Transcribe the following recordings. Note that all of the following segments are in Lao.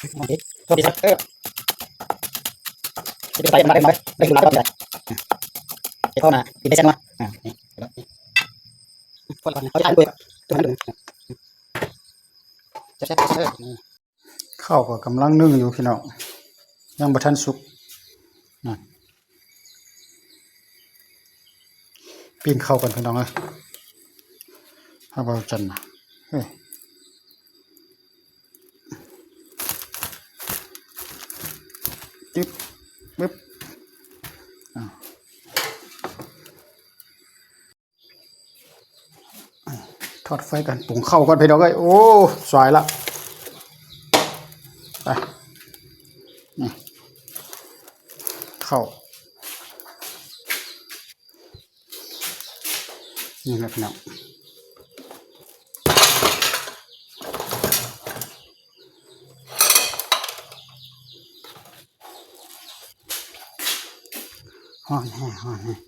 ຊິມ ໂທດຕິດ ໂທດຕິດ ເອີ ຊິໄປມາໄດ້ມາໄດ້ ໄດ້ຢູ່ລາວໄດ້ ເກັບເຂົ້າໜ້າ ກິນໄດ້ແຊບນົວ ອ່າ ນີ້ ຄົນລາວເຮົາຈະຖ່າຍຮູບ ຕົວນັ້ນ ແຊບໆ ເອີ ນີ້ ເຂົ້າກໍກຳລັງໜຶ້ງຢູ່ພີ່ນ້ອງ ຍັງບໍ່ທັນສຸກນະ. ປີ້ງເຂົ້າກ່ອນພີ່ນ້ອງເອີຍ ເຮົາເວົ້າຈັນນະ ເອີ ຈຶ່ບ ບຶບ ອາ. ຖອດໄຟກັນ ປຸງເຂົ້າກ່ອນພີ່ນ້ອງເອີຍ ໂອ້ ສວຍລະ ໄປ ນີ້ ເຂົ້າ ນີ້ແຫຼະພີ່ນ້ອງ ຮ້ອນແຮງ ຮ້ອນແຮງ.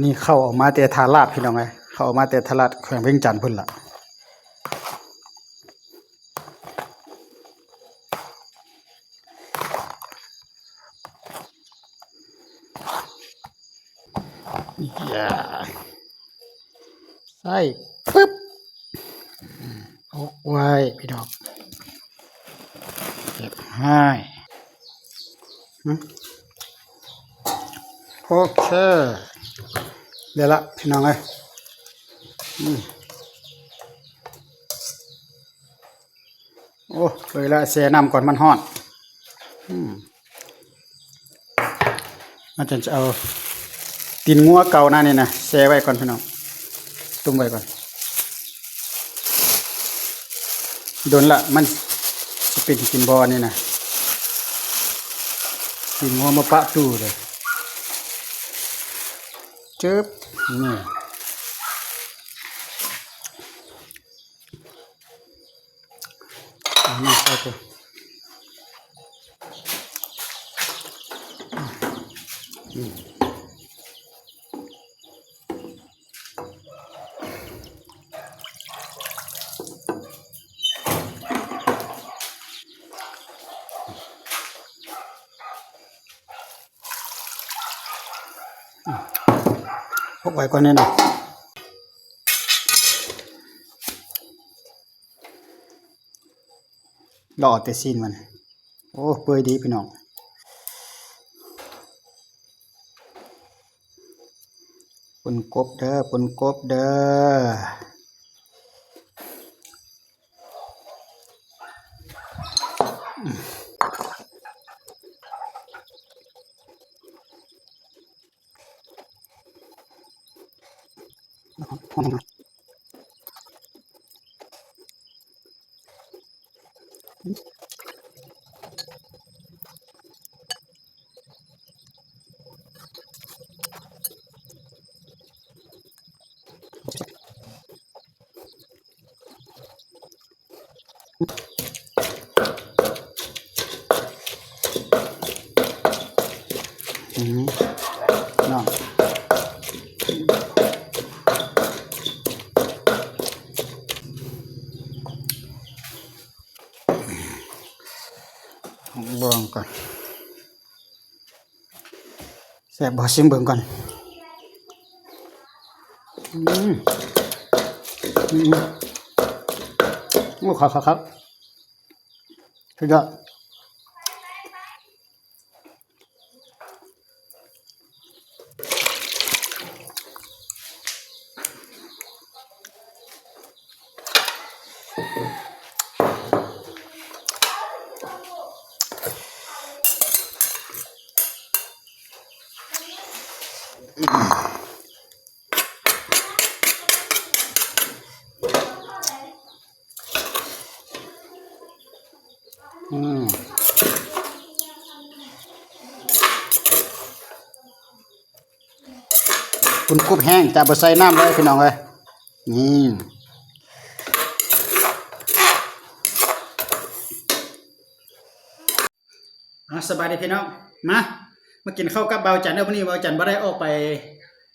ນີ້ເຂົ້າອອກມາແຕ່ທ່າລາດ ພີ່ນ້ອງເອີຍ, ເຂົ້າອອກມາແຕ່ທ່າລາດ ແຂວງວຽງຈັນພຸ້ນລະ. ຢ່າ ໃສ່ ປຶບ ອົກໄວ້ພີ່ນ້ອງ ເກັບໃຫ້. ໂອເຄ ໄດ້ລະພີ່ນ້ອງເອີຍ. ອືມ ໂອ້ ເປີດລະ ແຊ່ນ້ຳກ່ອນ ມັນຮ້ອນ. ອືມ ມັນຈະເອົາຕີນງົວເກົ່ານະນີ້ນະ ແຊ່ໄວ້ກ່ອນພີ່ນ້ອງ ຕຸ້ມໄວ້ກ່ອນ. ດົນລະ ມັນຊິເປັນກິນບໍ່ນີ້ນະ. ຕີນງົວມາປະຕູ້ເລີຍ ເຈີບ ນີ້. ເອົານ້ຳໃສ່ກ່ອນ. ພົກໄວ້ກ່ອນນີ້ນະ ລໍແຕ່ຊີ້ນມັນ. ໂອ້ ເປື່ອຍດີພີ່ນ້ອງ. ປົນກົບເດີ ປົນກົບເດີ. ອືມ ເນາະ ລອງເບິ່ງກ່ອນ. ແຊບບໍ່? ຊິມເບິ່ງກ່ອນ. ອືມ ອືມ ໂອ້ ຄັກໆໆ ສຸດຍອດ. ອືມ ປຸ້ນກົບແຫ້ງ ຈະບໍ່ໃສ່ນ້ຳເລີຍພີ່ນ້ອງເອີຍ. ນີ້ ອ່າ ສະບາຍດີພີ່ນ້ອງ ມາ ມາກິນເຂົ້າກັບບ່າວຈັນເດີ. ມື້ນີ້ບ່າວຈັນບໍ່ໄດ້ອອກໄປ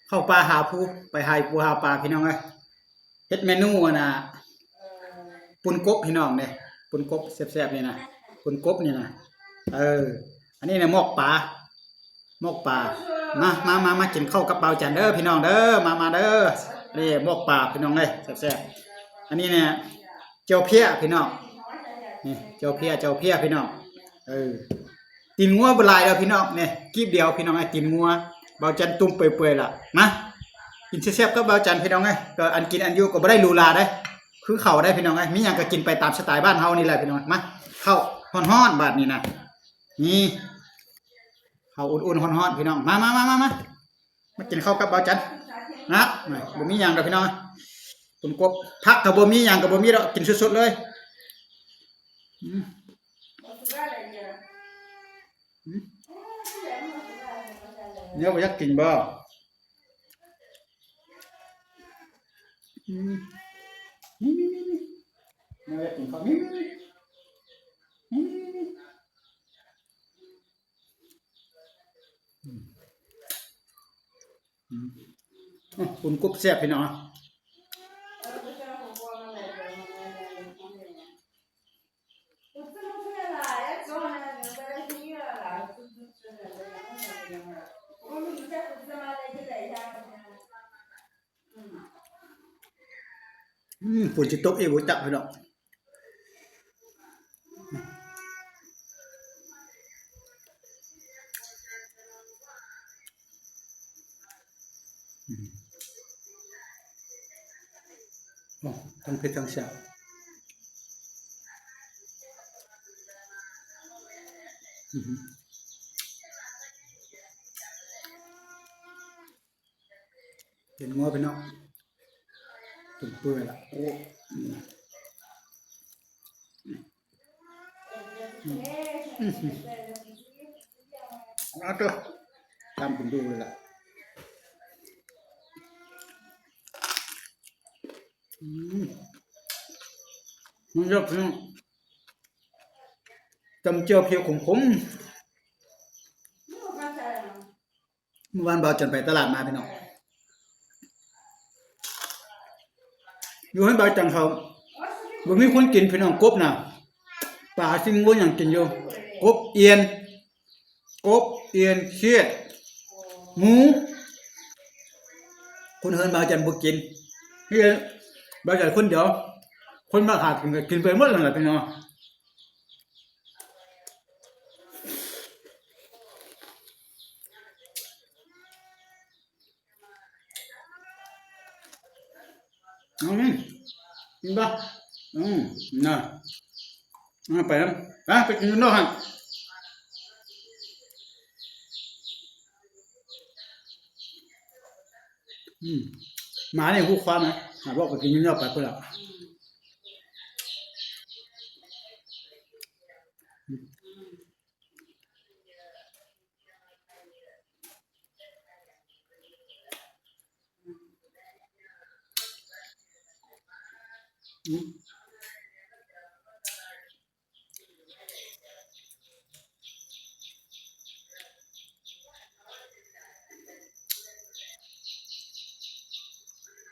ເຂົ້າປ່າຫາພູ ໄປຫາປູຫາປາພີ່ນ້ອງເອີຍ. ເຮັດເມນູອັນນ່າ ປຸ້ນກົບພີ່ນ້ອງເດ້ ປຸ້ນກົບແຊບໆ ນີ້ນະ ປຸ້ນກົບນີ້ນະ. ເອີ ອັນນີ້ນະ ໝອກປາ ໝອກປາ. ມາ ມາ ມາ ມາກິນເຂົ້າກັບບ່າວຈັນເດີພີ່ນ້ອງເດີ ມາ ມາເດີ. ນີ້ໝອກປາພີ່ນ້ອງເອີຍ ແຊບໆ. ອັນນີ້ນະ ແຈ່ວເພຍພີ່ນ້ອງ ນີ້ແຈ່ວເພຍ ແຈ່ວເພຍພີ່ນ້ອງ. ເອີ ຕີນງົວບໍ່ຫຼາຍດອກພີ່ນ້ອງ ນີ້ ກີບດຽວພີ່ນ້ອງເອີຍ ຕີນງົວ ບ່າວຈັນຕຸ້ມເປື່ອຍໆ ລະ. ມາ ກິນແຊບໆ ກັບບ່າວຈັນພີ່ນ້ອງເອີຍ. ກໍອັນກິນອັນຢູ່ກໍບໍ່ໄດ້ຫຼູຫຼາເດ້ ຄືເຂົາໄດ້ພີ່ນ້ອງເອີຍ ມີຫຍັງກໍກິນໄປຕາມສະໄຕບ້ານເຮົານີ້ແຫຼະພີ່ນ້ອງ. ມາ ເຂົ້າຮ້ອນໆ ບາດນີ້ນະ ນີ້ ເຂົ້າອຸ່ນໆ ຮ້ອນໆ ພີ່ນ້ອງ. ມາ ມາ ມາ ມາ ມາ ມາກິນເຂົ້າກັບບ່າວຈັນນະ. ບໍ່ມີຫຍັງດອກພີ່ນ້ອງ ປຸ້ນກົບ ຜັກກໍບໍ່ມີ ຫຍັງກໍບໍ່ມີດອກ ກິນສົດໆ ເລີຍ. ອືມ ອືມ ແນວບໍ່ຢາກກິນບໍ່? ອືມ ນີ້ໆໆ ແນວຢາກກິນເຂົ້າ ນີ້ໆໆ ນີ້ໆໆ. ອືມ ອືມ ອືມ ປຸ້ນກົບແຊບພີ່ນ້ອງ. ອືມ ຝົນຊິຕົກອີກບໍ່ຈັກພີ່ນ້ອງ. ອືມ ໂອ້ ທັງເຜັດທັງແຊບ. ອືມ ເປັນງົວພີ່ນ້ອງ ຈົນເປື່ອຍລະ. ໂອ້ ອືມ ອືມ ອືມ ເອົາເຕີ ຕຳເປັນດູເລີຍລະ. ອືມ ມັນແຊບພີ່ນ້ອງ ຕຳແຈ່ວພຽວຂົມໆ. ມື້ວານບ່າວຈັນໄປຕະຫຼາດມາພີ່ນ້ອງ ຢູ່ເຮືອນບ່າວຈັນເຂົາບໍ່ມີຄົນກິນພີ່ນ້ອງ ກົບນະ ປາຊິງໂວຫຍັງກິນຢູ່ ກົບ ອ່ຽນ ກົບ ອ່ຽນ ເຂດ ໝູ ຄົນເຮືອນບ່າວຈັນບໍ່ກິນ ມີແຕ່ບ່າວຈັນຄົນດຽວ ຄົນມາຫາກິນກໍກິນໄປໝົດຫັ້ນລະພີ່ນ້ອງ. ອືມ ກິນບໍ່? ອືມ ນະ ອາ ໄປນຳ ໄປ ໄປກິນຢູ່ນອກຫັ້ນ. ອືມ ໝານີ້ຮູ້ຄວາມນະ ຫາບອກໄປກິນຢູ່ນອກໄປພຸ້ນລະ. ອືມ ອືມ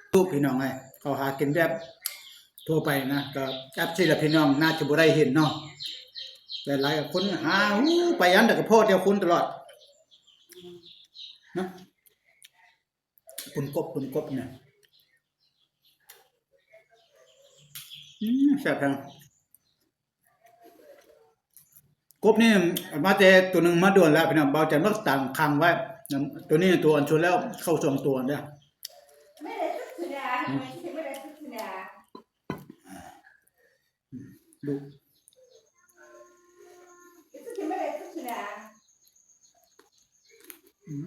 ໂອ້ ພີ່ນ້ອງເອີຍ ເຂົາຫາກິນແບບທົ່ວໄປນະ ກໍແບບຊີ້ລະພີ່ນ້ອງ ໜ້າຈະບໍ່ໄດ້ເຫັນເນາະ. ຫຼາຍໆຄົນຫາ ຫູ ໄປອັນໃດກໍພໍ້ແຕ່ຄົນຕະຫຼອດນະ. ປຸ້ນກົບ ປຸ້ນກົບນີ້ ອືມ ແຊບແຮງ. ກົບນີ້ມາແຕ່ຕົວໜຶ່ງມາດົນແລ້ວພີ່ນ້ອງ ບ່າວຈັນມາຕັ້ງຂັງໄວ້ ຕົວນີ້ຕົວອັນສຸດແລ້ວ ເຂົ້າສອງຕົວເດີ້. ອືມ ອືມ ດູ ອືມ.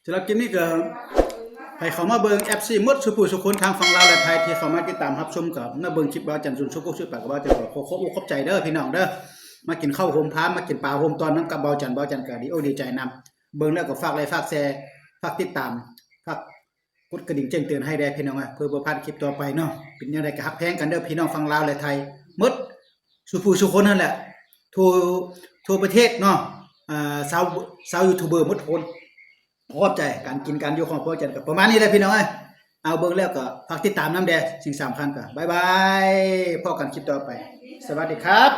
ສຳລັບຄລິບນີ້ກໍໃຫ້ເຂົ້າມາເບິ່ງ ເອັຟຊີ ໝົດສູ່ຜູ້ສູ່ຄົນ ທາງຝັ່ງລາວ ແລະ ໄທ ທີ່ເຂົ້າມາຕິດຕາມຮັບຊົມ ກໍມາເບິ່ງຄລິບບ່າວຈັນ ຊຸມສຸກ ສຸກປາກ ກັບບ່າວຈັນ ກໍຂໍຂອບອົກຂອບໃຈເດີ້ພີ່ນ້ອງເດີ້. ມາກິນເຂົ້າໂຮມພາມ ມາກິນປາໂຮມຕອນນຳກັບບ່າວຈັນ ບ່າວຈັນກໍດີອົກດີໃຈນຳ. ເບິ່ງແລ້ວກໍຝາກໄລ້ ຝາກແຊ ຝາກຕິດຕາມ ຝາກ ກົດກະດິ່ງແຈ້ງເຕືອນໃຫ້ແດ່ພີ່ນ້ອງເອີຍ ເພື່ອບໍ່ພາດຄລິບຕໍ່ໄປເນາະ. ເປັນແນວໃດກໍຮັກແພງກັນເດີ້ພີ່ນ້ອງຝັ່ງລາວ ແລະ ໄທ ໝົດສູ່ຜູ້ສູ່ຄົນຫັ້ນແຫຼະ ທົ່ວ ທົ່ວປະເທດເນາະ. ອ່າ ຊາວ ຊາວຢູທູບເບີໝົດທຸກຄົນ ຂອບໃຈ. ການກິນການຢູ່ຂອງພວກຈັນກໍປະມານນີ້ແຫຼະພີ່ນ້ອງເອີຍ. ເອົາ ເບິ່ງແລ້ວກໍຝາກຕິດຕາມນຳແດ່. ສິ່ງສຳຄັນກໍບາຍບາຍ ພໍ້ກັນຄລິບຕໍ່ໄປ. ສະຫວັດດີຄັບ.